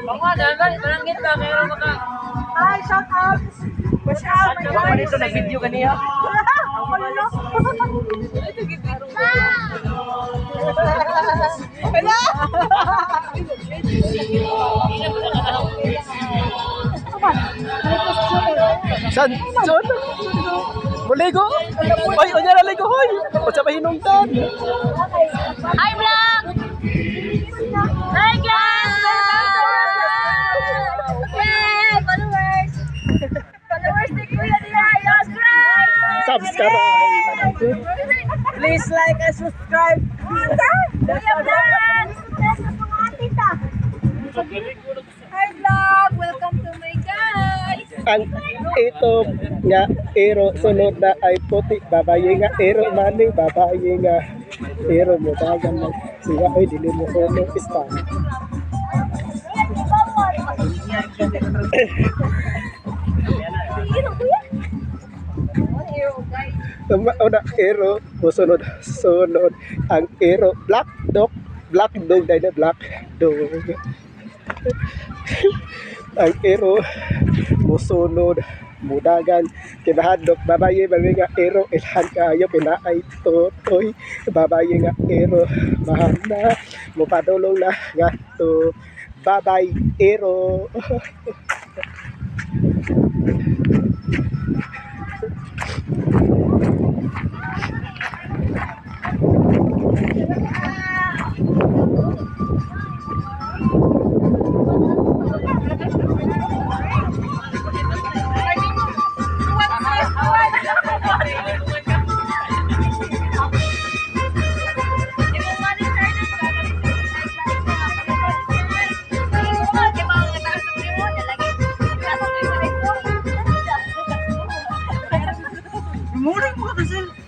Baka dagan, barangit ba kayo maka Hi, shout out. Watch out, my Wa guys. dito nag-video kaniya. Wala. Wala. San son? Muligo? Oy, unya na ligo hoy. Unsa pa hinungdan? Hi, vlog! Hi, guys! Welcome to our vlog! Yay! Followers! Followers ni Kuya nila! Subscribe. Please like and subscribe. Kuya Vlog! Hi, vlog! Welcome to my guys! Ang ito nga ero sunod na ay puti, babaye nga ero maning babaye nga ero mo dagan lang siya, oy, dili mo suno ista. Una ero mo sunod sunod ang ero black dog, black dog dahil na black dog ang ero musunod mudagan kinahadlok babaye babaye nga ero ilhan kayo pinaay totoy babaye nga ero mahal na mupadulong na nga to babay ero.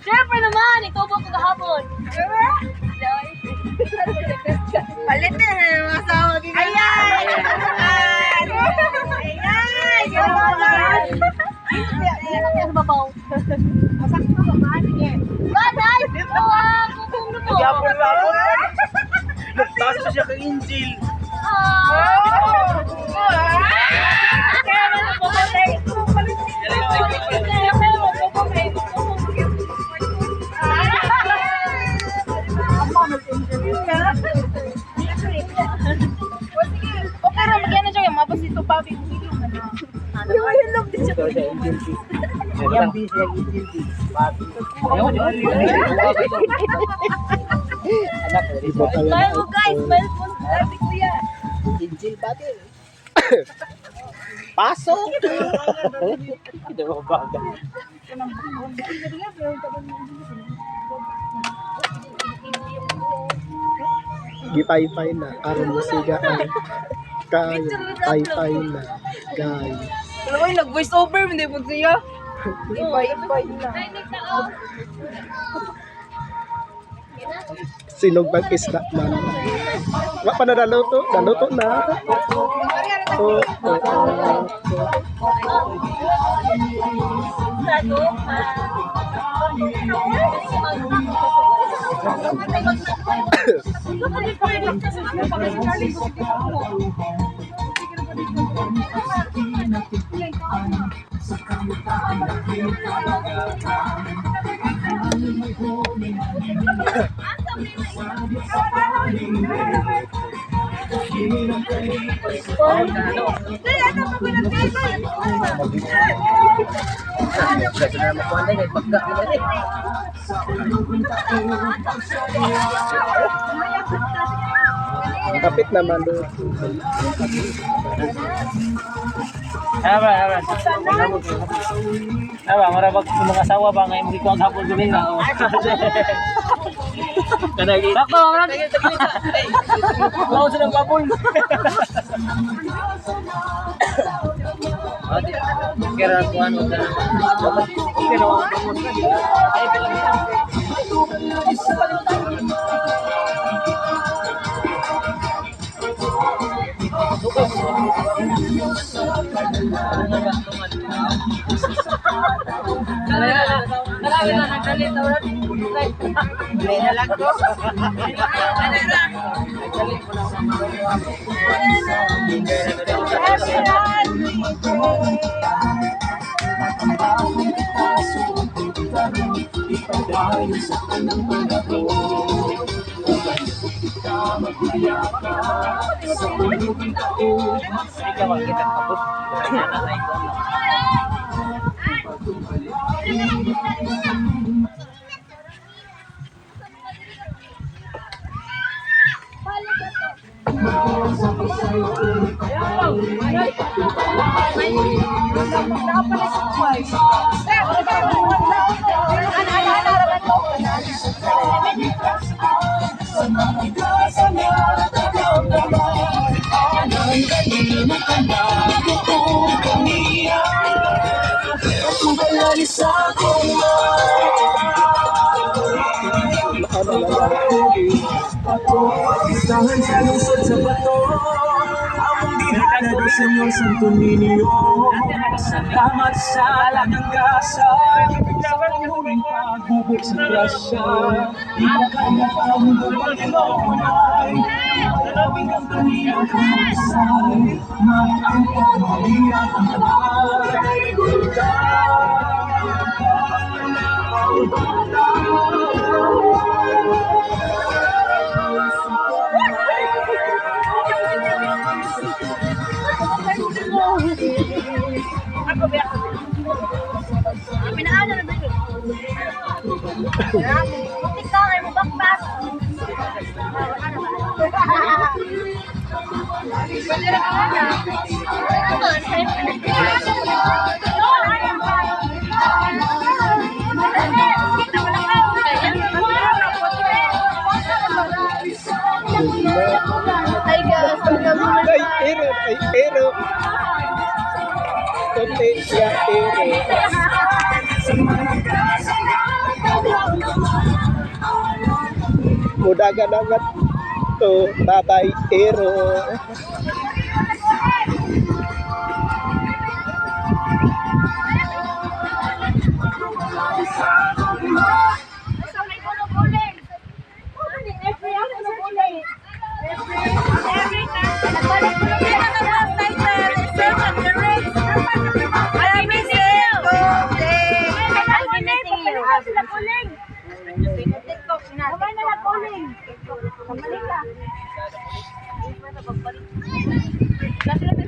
Siyempre naman, ikaw ba kagahapon? Palit na yung mga asawa. Ayan! Ayan! Ayan! Baday! Oh, kukong mo. Gapon. Nagtaas pa siya kay Angel. Ah. Kaya naman nagpapatay. Kaya magpapatay. Okay ra magyan na siya mapos dito pa video na. Yung hilom din siya. Smile mo, guys, smile mo. Sabi kuya. Pasok. Hindi mo baga. Gipaypay na aron mo siga ang kayo paypay na guys. Alam mo, nag-voice over, hindi po siya. Iba-iba na. Ay, nagtao. Sinog bang isda man. Wa pa na naluto, naluto na. Oh. Kapit na maluto. Aba, aba. Aba, mura bag mga asawa ba ngayon hindi ko ang hapon gabi na. Sakto, Brad. Wow, silang babol. Kira kuan mo na. Ano na lang. Pistahan sa lungsod sa bato. Among ginana do Senyor Santo Niño. Salamat sa lagang gasa, sa panguling pagbubok sa grasya. Ipakaya ang Panginoon. Dalawin ang kaniyang kamusay. Ang pamilya ang ay. Ako ba ako? Pinaano na ba yun? Muntik ka, ay mo bakbak. Ay, guys, ang dami. Ay, ero, ay, ero. Tote, ya, ero. Mudaga na nga to, babay, ero. Sa may kulo-kuling. Every ako kulo-kuling. Every time. I'm missing you. I'm missing you. Kamay na lang kuling. Kamali ka.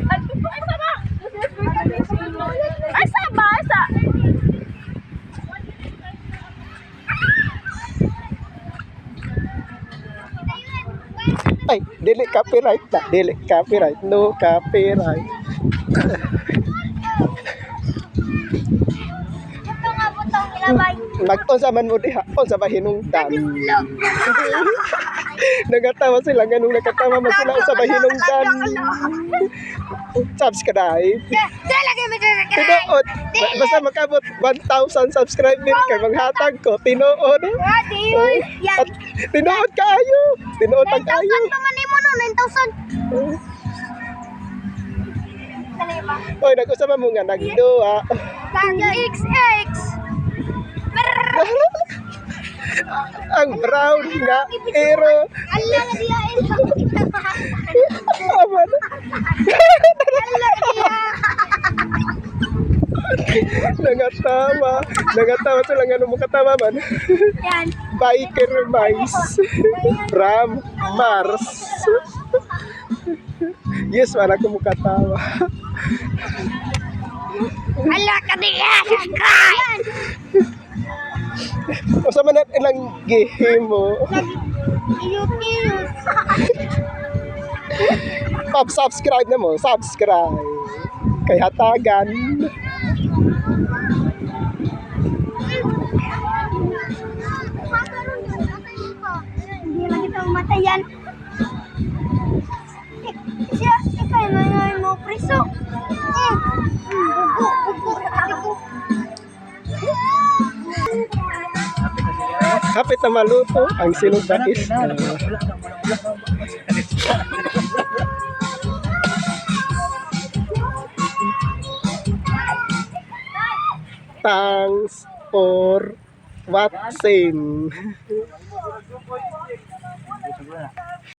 Ay, sama! Ay, sama! Ay, sa! Ay, dili copyright na, dili copyright, no copyright. Ito nga butong ilabay. Nag-unsa man mo diha, unsa ba hinungdan? Nagatawa sila nganong nakatawa man sila unsa ba hinungdan? Subscribe. Lagi mo Tinuod. Basta makabot 1,000 subscriber kay manghatag ko. Tinuod. Yan. At tinuod kaayo. Tinuod ang 9,000 kaayo. pa man nimo no, 9,000. Dali ba? Oy, nag-usa man mo nga nagduha. Taga XX. Ang brown nga ero. Ala nga diya eh. Ama na. Ala diya. Nangatawa. Nangatawa sila nga nung makatawa man. Yan. Biker mice from Mars. Yes, wala ko mukatawa. Ala ka diya. Subscribe. Usa man na ilang gihimo. Iyot iyot. Pop, subscribe na mo. Subscribe. Kay hatagan. Ayan. Siya, ikaw na mo preso. Bugo, bugo, bugo. Hapit na maluto ang silog na isda. Thanks for watching.